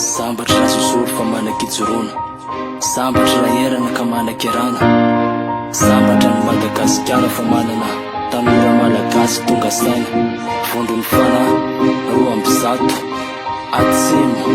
Sambatra raha zozoro fa manan-kijoroana. Sambatra raha erana ka manan-kerana. Sambatra ny Madagasikara fa manana tanora malagasy tonga saina. Vondron'ny fanahy 102 Atsimo.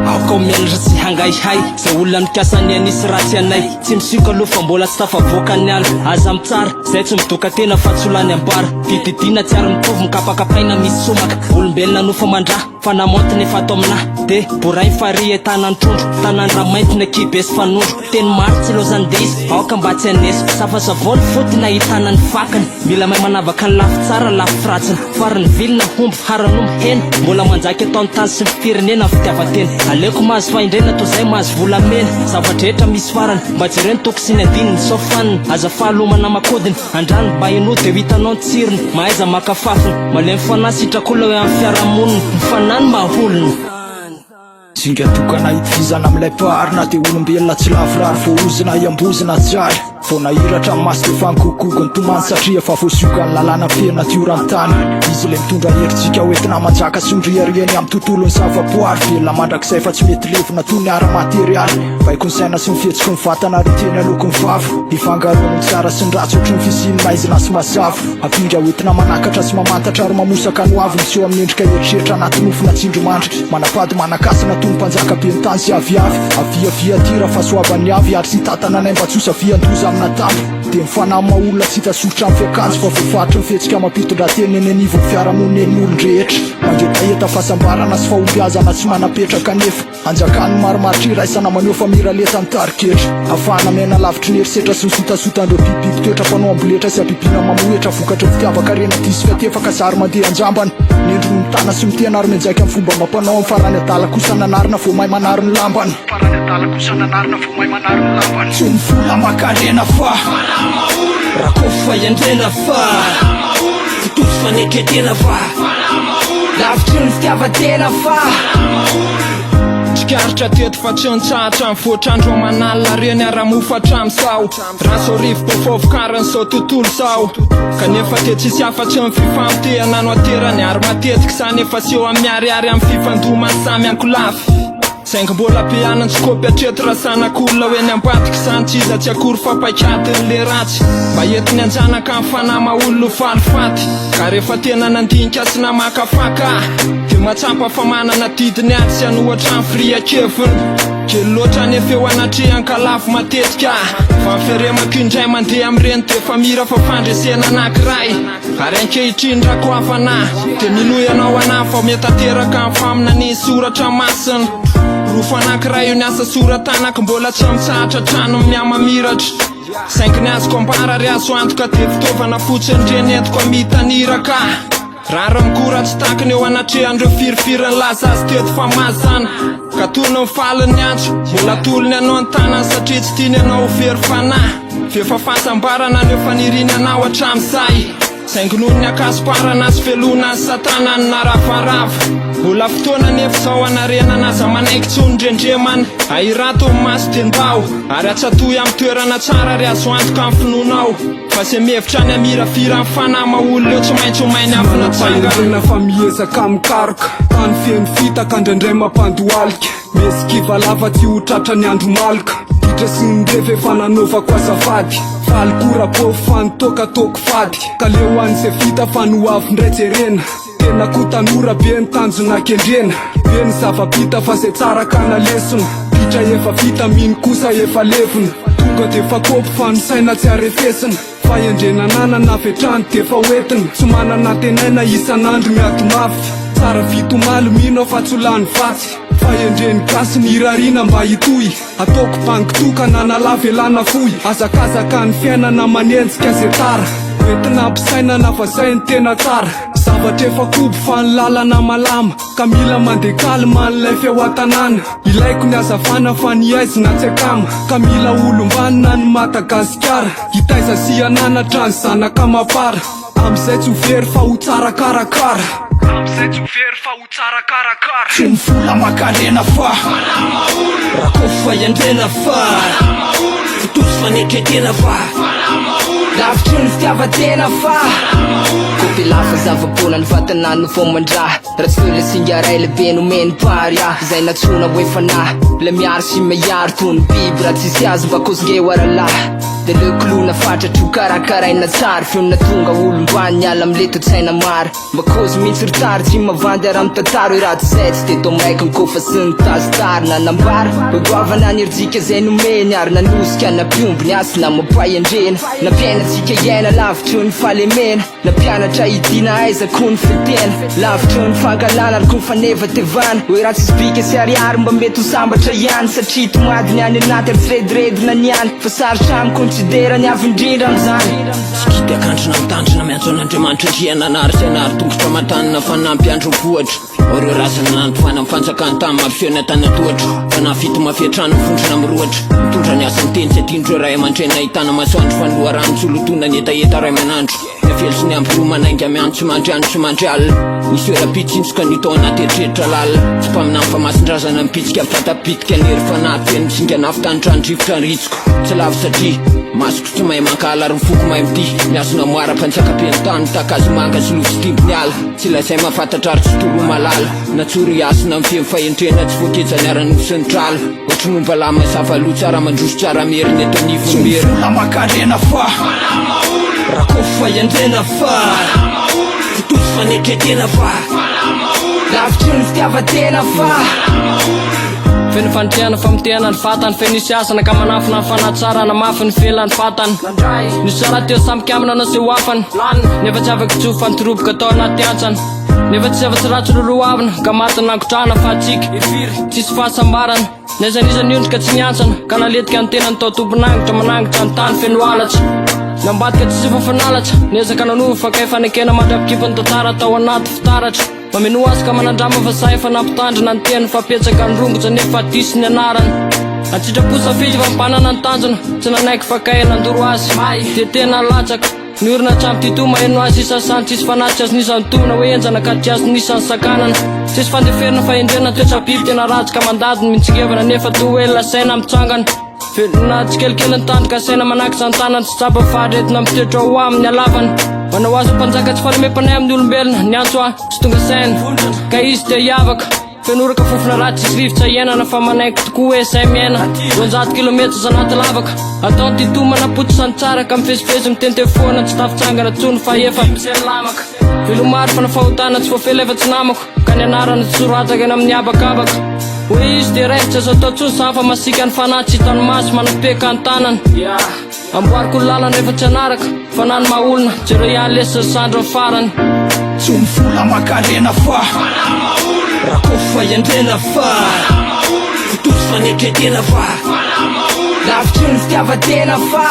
Aoka ho menatra tsy hangaihay Zay olona mikasa ny hanisy ratsy anay Tsy misioka aloha fa mbola tsy tafavoaka ny ala Aza mitsara, zay tsy midoka tena fa tsy ho lany ambara Fididiana tsy ary mitovy, mikapakapaina misy somaka Olombelona nofo aman-drà, fa na maontina efa ato aminà De boray farihy e tanan-trondro, tanan-dramainty ny ankihibe sy fanondro Teny maro tsy ilaozan-diso, aoka mba tsy haneso Safasavao ny fotony ahitana ny fakany Mila mahay manavaka ny lafy tsara lafy ratsiny Farany vilona homby haran'omby hena Mbola manjaka eto an-tany sy ny firenena ny fitiavan-tena Aleoko mahazo fahendrena toa izay mahazo volamena Zava-drehetra misy farany Mba jereo ny toko sy ny andininy Sao fanina Aza faly homana makodiny Andrano mba henoy dia ho hitanao ny tsirony Mahaiza maka fafiny Malemy fanahy sitrak'olona eo amin'ny fiarahamonina Ny fanahy no maha olona. Zinga tokana hitovizana amin'ilay mpahary na dia olombelona tsy lavorary voaozona hiambozona tsy ary vao nahiratra ny maso dia efa nikokogo ny tomany satria efa voasiokan'ny lalàna mifehy natiora ny tany izy ilay mitondra herijika hoentina manjaka sy miriaria ny amin'ny tontolon'ny zavaboary velona mandrakizay fa tsy mety levona toy ny ara-materialy baiko ny saina sy ny fihetsiky ny vatana ary teny aloky ny vava ifangaroan'ny tsara sy ny ratsy ohatry ny fisian'ny maizina sy mazava Ampinga hoentina manakatra sy mamantatra ary mamosaka ny hoavy miseho amin'ny endrika eritreritra anaty nofy na tsindrimandry. Manapady manan-kasina toy ny mpanjaka be ny tany sy aviavy. Avia avia aty raha fahasoavan'ny avy ary tsy hitatana anay mba tsy ho savian-doza amina tambo. Dia ny fanahy maha olona tsy hita soritra amin'ny fiakanjo fa voafaritry ny fihetsika amam-pitondran-tena eny anivon'ny fiarahamonina eny ny olon-drehetra. Mangetaheta fahasambarana sy fahombiazana tsy manam-petra kanefa. Anjakan'ny marimaritra iraisana maneho fa miralenta ny tarigetra. Afahana miaina lavitry ny herisetra sy ny sotasotan'ireo bibibiby toetra mpanao amboletra sy habibiana mamohehitra vokatry ny fitiavan-karena diso fiantefa ka zary mandeha an-jambany. Ny endriny mitana sy mitena ary mianjaika amin'ny fomba amam-panao amin'ny farany adala kosa nanarina vao mahay manary ny lambany. Farany adala kosa nanarina vao mahay manary ny lambany. Tsy ny vola aman-karena fa Rakofy fahendrena fa Fototsy fanetren-tena fa Lavitry ny fitiavan-tena fa Tsikaritra teto fa tsy nitsahatra nivoatra andro aman'alina reny ara-mofo hatramin'izao Raha zao rivo-baovao vokarin'izao tontolo izao Kanefa dia tsisy afa-tsy ny fifamotehana no aterany Ary matetika izany efa seho amin'ny miharihary amin'ny fifandoman'ny samy ankolafy Saingy mbola be anana tsy kopy hatreto raha zanak'olona ho eny ambadika izany tsy iza tsy akory fa paikadiny le ratsy mba entiny hanjanaka ny fanahy maha olona ho falifaty ka rehefa tena nandinika sy namakafaka dia mahatsapa fa manana adidy ny ady sy hanohatra ny firihan-keviny kely loatra anefa eo anatrehany ka lavo matetika fa ny fiaremako indray mandeha amin'ireny dia efa mira fa fandresena anankiray Ary ankehitriny rakoafana dia minoa ianao ana fa miha-tanteraka ny faminanian'ny soratra masina. Porofo anankiray io ny asa sora-tanako mbola tsy mitsahatra hatrany ny miha-mamiratra. Saingy ny azoko ambara ary azo antoka dia fitaovana fotsiny ireny entiko hamita ny iraka. Rariny koa raha tsy takiny eo anatrehan'ireo firifiry nilaza azy teto fa mazana. Ka tony mifaly ny antso, mbola atolony anao ny tanany satria tsy tiany ianao ho very fanahy. F'efa fahasambarana no efa niriny anao hatramin'izay. Saingy noho ny ankasomparana sy felona an'i satana no naravarava. Mbola fotoana anefa izao hanarenana aza manaiky intsony rendremana. Ahirato ny maso dia ndao, ary atsatohy amin'ny toerana tsara ary azo antoka amin'ny finoanao. Fa izay mihevitra ny hamiravira ny fanahy maha olona eo tsy maintsy ho may ny Tsy afo natsangana. manam-pahendrena fa miezaka mikaroka Tany feno fitaka indraindray mampandohalika Miesikiva lava tsy ho tratra ny andro maloka Ditra sy ny revy efa nanaovako azafady Faly koa rapôfy fa ny toaka ataoko fady Ka leo an'izay vita fa ny ho avy indray jerena Tena ko tanora be ny tanjona kendrena Be ny zava-bita fa zay tsara ka na lesona Ditra efa vita mino kosa efa levona Tonga defa kôpy fa ny saina tsy arefesina Fahendrena ananana avy hatrany defa hoentina Tsy manana antenaina isan'andro miady mafy Tsara vita omaly mino aho fa tsy ho lany vatsy Fahendren'ny gasy ny irariana mba hitohy Ataoko banky tokana na lava elana fohy Hazakazaka ny fiainana manenjika ze tara Hoentina ampisainana fa zay no tena tsara Zavatra efa kobo fa ny lalana malama Ka mila mandeha calme an'ilay feo an-tanàna Ilaiko ny hazavana fa ny haizina tsy akama Ka mila olom-banona ny Madagasikara Hitaiza sy hananatra ny zanaka amam-para Amin'izay tsy ho very fa ho tsara karakara Amin'izay tsy ho very fa ho tsara karakara. Tsy ny vola aman-karena fa Rakofy fahendrena fa Fototsy fanetren-tena fa Lavitry ny fitiavan-tena fa. Ampilafa zava-poana ny vatana no vao mandraha. Raha tsy teo ilay singa iray lehibe nomeny mpahary ahy, izay nantsoina hoe fanahy. Ilay miaro sy miaro toy ny biby, raha tsisy azy mba kozongeo aralahy. Dia aleoko lona fatratra ho karakaraina tsara, fionona tonga olom-bany miala amin'ilay toe-tsaina maro. Mba kôzy mintsy ry tary tsy mavandy ary mitantara hoe raha tsy zay tsy de tao maika ny kôfa sy ny tazotary nanambara hoe goavana ny herijika izay nomeny ary nanosika nampiombo ny hasina amam-pahendrena nampiaina antsika hiaina lavitry ny fahalemena nampianatra hidiana aiza koa ny fitena lavitry ny fankahalana ary koa ny fanevatevana hoe raha tsisy bika sy ariary mba mety ho sambatra ihany satria tomady ny any anaty ary tsy rediredina ny any fa sarotra amiko ny tsy hidera ny avo indrindra amin'izany. Sikidy akandrina mitandrina miantso an'Andriamanitra Andriananahary izay nahary tongotra aman-tanana fa nampiandry ny vohitra Ao ireo razana nanotofana ny fanjakany tamin'ny mampiseho ny antanatohatra Fanahy fito mafy hatrany mivondrona mirohotra Mitondra ny hasin'ny teny tsy adinon'ireo ray aman-dreny nahitana masoandro Fa ny loharano tsy lotoina ny hetaheta ray aman'andro Ny afelo sy ny ambiroa manainga miantso tsy mandry andro tsy mandry alina Nisy oeram-pitsinjoka ny tao anaty eritreritra lalina Tsy mpaminany fa masin-drazana mipitsika vata-pitika ny hery fanahy feno singana avy tany trano-drivotra ny ritsoko Tsy lavo satria masoko Tsy mahay mankahala ary ny foko mahay mitia Miasona moara mpanjaka be ny tany Mitaky hazomanga sy lovy sy dimby ny ala Tsy lazaina mahafantatra ary tsy toro malala Natsory hasina ny feno fahendrena Tsy voageja ny ara-nofo sy ny trala Ohatry ny ombalahy mazava loha Tsara mandroso tsara merina eto anivon'ny Tsy merina. vola aman-karena fa Rakofy fahendrena fa Fototsy fanetren-tena fa Lavitry ny fitiavan-tena fa. Feno fandrihana, famotehana ny vatany, feno isy hasina ka manafina ny fanahy tsara, hanamafy ny felan'ny vatany. Nisy tsara teo samy mpiambina nanao seho hafany, nefa tsy afaka intsony fa nitoroboka tao anaty hantsana. Nefa tsy afa-tsy ratsy lolohavina, ka maty nangotrahana fa hatsiaka, tsisy fahasambarana. N'aiza n'iza niondrika tsy niantsana, ka naletika ny tenany tao tompon'angitra, manangitra ny tany feno halatra. Nambadika tsisy efa fanalatra, niezaka nanova fa kay fanekena mandra-pikipy ny tantara tao anaty fitaratra. Mamenoa azy ka manandrama fa sahy efa nampitandrina ny teny fa petsaka ny rongotra nefa diso ny anarana. An-tsitrapo safidy fa mpanana ny tanjona, tsy nanaiky fa kay nandoro azy dia tena latsaka. Niorina hatramin'ny tito maheno azy isasany tsisy fanahy tsy azo nisantonana hoe henjana ka tsy azo nisan'ny sakanana. Tsisy fandeferana fahendrena toetra-biby tena ratsy ka mandady ny mitsingevana nefa toa hoe lasaina mitsangana. Velona tsikelikely ny tandroka saina manakitra ny tanany tsy tsapa fa aretina mitoetra ho amin'ny halavany. Manao azy ho mpanjaka tsy fahalemem-panahy amin'ny olombelona niantso ahy tsy tonga saina ka izy te hiavaka. Feno oraka fofona ratsy tsisy rivotra iainana fa manaiky tokoa hoe sahy miaina 200 kilometatra anaty lavaka. Ataony ty toa manapototra ny tsara ka mifezivezy miteniteny foana tsy tafitsangana tsony fa efa Veloma ary fa ny fahotana tsy voafela efa tsy namako. Ka ny anarana tsy sorataka eny amin'ny habakabaka. Hoy izy dia ray, tsy azo atao intsony izany fa masiaka ny fanahy tsy hitan'ny maso, manapeka ny tanana. Amboariko ny lalana rehefa tsy hanaraka, fa na ny maha olona, jereo ihany lesy ny sandriny farany. Tsy ny vola aman-karena fa Rakofy fahendrena fa Fototsy fanetren-tena fa Lavitry ny fitiavan-tena fa.